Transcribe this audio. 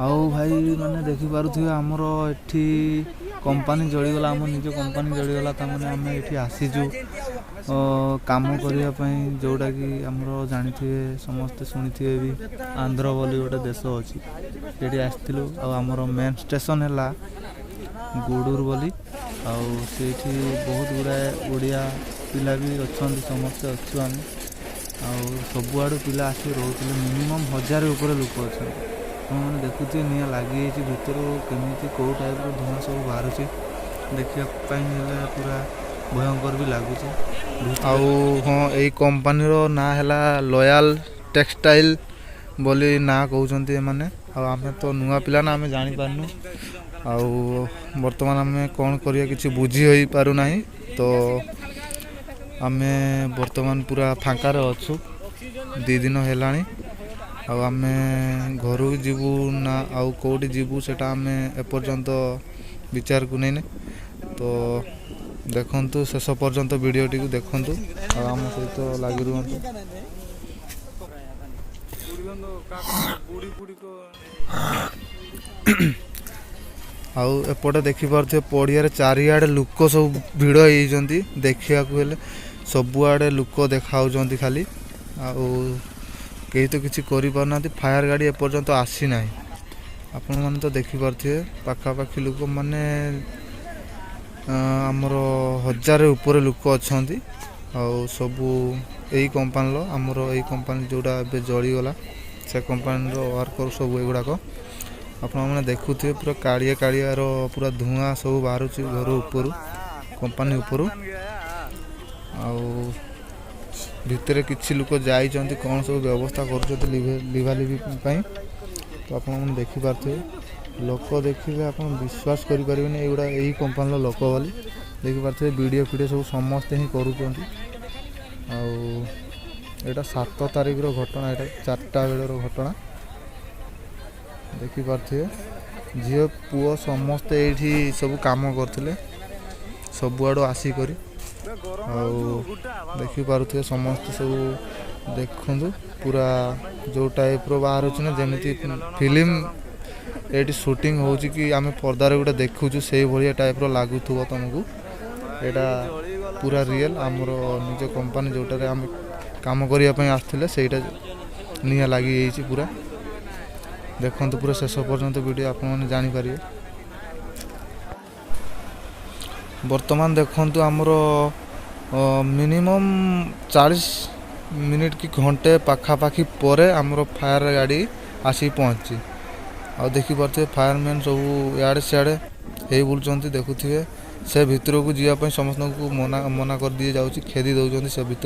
ଆଉ ଭାଇ ମାନେ ଦେଖିପାରୁଥିବେ, ଆମର ଏଠି କମ୍ପାନୀ ଜଳିଗଲା, ଆମ ନିଜ କମ୍ପାନୀ ଜଳିଗଲା। ତାମାନେ ଆମେ ଏଠି ଆସିଛୁ କାମ କରିବା ପାଇଁ, ଯେଉଁଟାକି ଆମର ଜାଣିଥିବେ ସମସ୍ତେ, ଶୁଣିଥିବେ ବି, ଆନ୍ଧ୍ର ବୋଲି ଗୋଟେ ଦେଶ ଅଛି, ସେଇଠି ଆସିଥିଲୁ। ଆଉ ଆମର ମେନ୍ ଷ୍ଟେସନ୍ ହେଲା ଗୁଡ଼ୁର ବୋଲି। ଆଉ ସେଇଠି ବହୁତ ଗୁଡ଼ାଏ ଓଡ଼ିଆ ପିଲା ବି ଅଛନ୍ତି, ସମସ୍ତେ ଅଛୁ ଆମେ। ଆଉ ସବୁଆଡ଼ୁ ପିଲା ଆସି ରହୁଥିଲେ, ମିନିମମ୍ 1000 ଉପରେ ଲୋକ ଅଛନ୍ତି। ଆପଣମାନେ ଦେଖୁଥିବେ, ନିଆଁ ଲାଗିଯାଇଛି, ଭିତରୁ କେମିତି କେଉଁ ଟାଇପ୍ର ଧୂଆଁ ସବୁ ବାହାରୁଛି। ଦେଖିବା ପାଇଁ ହେଲେ ପୁରା ଭୟଙ୍କର ବି ଲାଗୁଛି। ଆଉ ହଁ, ଏଇ କମ୍ପାନୀର ନାଁ ହେଲା ଲୟାଲ ଟେକ୍ସଟାଇଲ୍ ବୋଲି ନାଁ କହୁଛନ୍ତି ଏମାନେ। ଆଉ ଆମେ ତ ନୂଆ ପିଲା ନା, ଆମେ ଜାଣିପାରୁନୁ। ଆଉ ବର୍ତ୍ତମାନ ଆମେ କ'ଣ କରିବା କିଛି ବୁଝି ହୋଇପାରୁନାହିଁ। ତ ଆମେ ବର୍ତ୍ତମାନ ପୁରା ଫାଙ୍କାରେ ଅଛୁ, 2 ଦିନ ହେଲାଣି। ଆଉ ଆମେ ଘରକୁ ଯିବୁ ନା ଆଉ କେଉଁଠି ଯିବୁ, ସେଇଟା ଆମେ ଏପର୍ଯ୍ୟନ୍ତ ବିଚାରକୁ ନେଇନେ। ତ ଦେଖନ୍ତୁ, ଶେଷ ପର୍ଯ୍ୟନ୍ତ ଭିଡ଼ିଓଟିକୁ ଦେଖନ୍ତୁ ଆଉ ଆମ ସହିତ ଲାଗି ରୁହନ୍ତୁ। ଆଉ ଏପଟେ ଦେଖିପାରୁଥିବେ, ପଡ଼ିଆରେ ଚାରିଆଡ଼େ ଲୋକ ସବୁ ଭିଡ଼ ହେଇଯାଇଛନ୍ତି। ଦେଖିବାକୁ ହେଲେ ସବୁଆଡ଼େ ଲୋକ ଦେଖାହେଉଛନ୍ତି ଖାଲି, ଆଉ କେହି ତ କିଛି କରିପାରୁନାହାନ୍ତି। ଫାୟାର ଗାଡ଼ି ଏପର୍ଯ୍ୟନ୍ତ ଆସିନାହିଁ। ଆପଣମାନେ ତ ଦେଖିପାରୁଥିବେ, ପାଖାପାଖି ଲୋକମାନେ ଆମର 1000 ଉପରେ ଲୋକ ଅଛନ୍ତି। ଆଉ ସବୁ ଏଇ କମ୍ପାନୀର, ଆମର ଏଇ କମ୍ପାନୀ ଯେଉଁଟା ଏବେ ଜଳିଗଲା, ସେ କମ୍ପାନୀର ୱାର୍କର ସବୁ ଏଗୁଡ଼ାକ। ଆପଣମାନେ ଦେଖୁଥିବେ, ପୁରା କାଳିଆ କାଳିଆର ପୁରା ଧୂଆଁ ସବୁ ବାହାରୁଛି ଘର ଉପରୁ, କମ୍ପାନୀ ଉପରୁ। ଆଉ ଭିତରେ କିଛି ଲୋକ ଯାଇଛନ୍ତି, କ'ଣ ସବୁ ବ୍ୟବସ୍ଥା କରୁଛନ୍ତି ଲିଭାଲିଭି ପାଇଁ। ତ ଆପଣମାନେ ଦେଖିପାରୁଥିବେ, ଲୋକ ଦେଖିଲେ ଆପଣ ବିଶ୍ୱାସ କରିପାରିବେନି ଏଇଗୁଡ଼ା ଏଇ କମ୍ପାନୀର ଲୋକ ବୋଲି। ଦେଖିପାରୁଥିବେ, ଭିଡ଼ିଓ ଫିଡ଼ିଓ ସବୁ ସମସ୍ତେ ହିଁ କରୁଛନ୍ତି। ଆଉ ଏଇଟା 7 ତାରିଖର ଘଟଣା, ଏଇଟା 4ଟା ବେଳର ଘଟଣା। ଦେଖିପାରୁଥିବେ, ଝିଅ ପୁଅ ସମସ୍ତେ ଏଇଠି ସବୁ କାମ କରୁଥିଲେ ସବୁଆଡ଼ୁ ଆସିକରି। ଆଉ ଦେଖିପାରୁଥିବେ ସମସ୍ତେ ସବୁ, ଦେଖନ୍ତୁ ପୁରା ଯେଉଁ ଟାଇପ୍ର ବାହାରୁଛି ନା, ଯେମିତି ଫିଲ୍ମ ଏଇଠି ସୁଟିଂ ହେଉଛି କି ଆମେ ପର୍ଦ୍ଦାରେ ଗୋଟେ ଦେଖୁଛୁ, ସେଇଭଳିଆ ଟାଇପ୍ର ଲାଗୁଥିବ ତୁମକୁ। ଏଇଟା ପୁରା ରିଏଲ୍, ଆମର ନିଜ କମ୍ପାନୀ ଯେଉଁଟାରେ ଆମେ କାମ କରିବା ପାଇଁ ଆସିଥିଲେ, ସେଇଟା ନିଆଁ ଲାଗିଯାଇଛି ପୁରା। ଦେଖନ୍ତୁ ପୁରା ଶେଷ ପର୍ଯ୍ୟନ୍ତ ଭିଡ଼ିଓ, ଆପଣମାନେ ଜାଣିପାରିବେ। ବର୍ତ୍ତମାନ ଦେଖନ୍ତୁ, ଆମର ମିନିମମ୍ 40 ମିନିଟ୍ କି ଘଣ୍ଟେ ପାଖାପାଖି ପରେ ଆମର ଫାୟାର ଗାଡ଼ି ଆସିକି ପହଞ୍ଚିଛି। ଆଉ ଦେଖିପାରୁଥିବେ, ଫାୟାରମ୍ୟାନ୍ ସବୁ ଇଆଡ଼େ ସିଆଡ଼େ ହେଇ ବୁଲୁଛନ୍ତି। ଦେଖୁଥିବେ, ସେ ଭିତରକୁ ଯିବା ପାଇଁ ସମସ୍ତଙ୍କୁ ମନା ମନା କରିଦିଆଯାଉଛି, ଖେଦି ଦେଉଛନ୍ତି ସେ ଭିତରେ।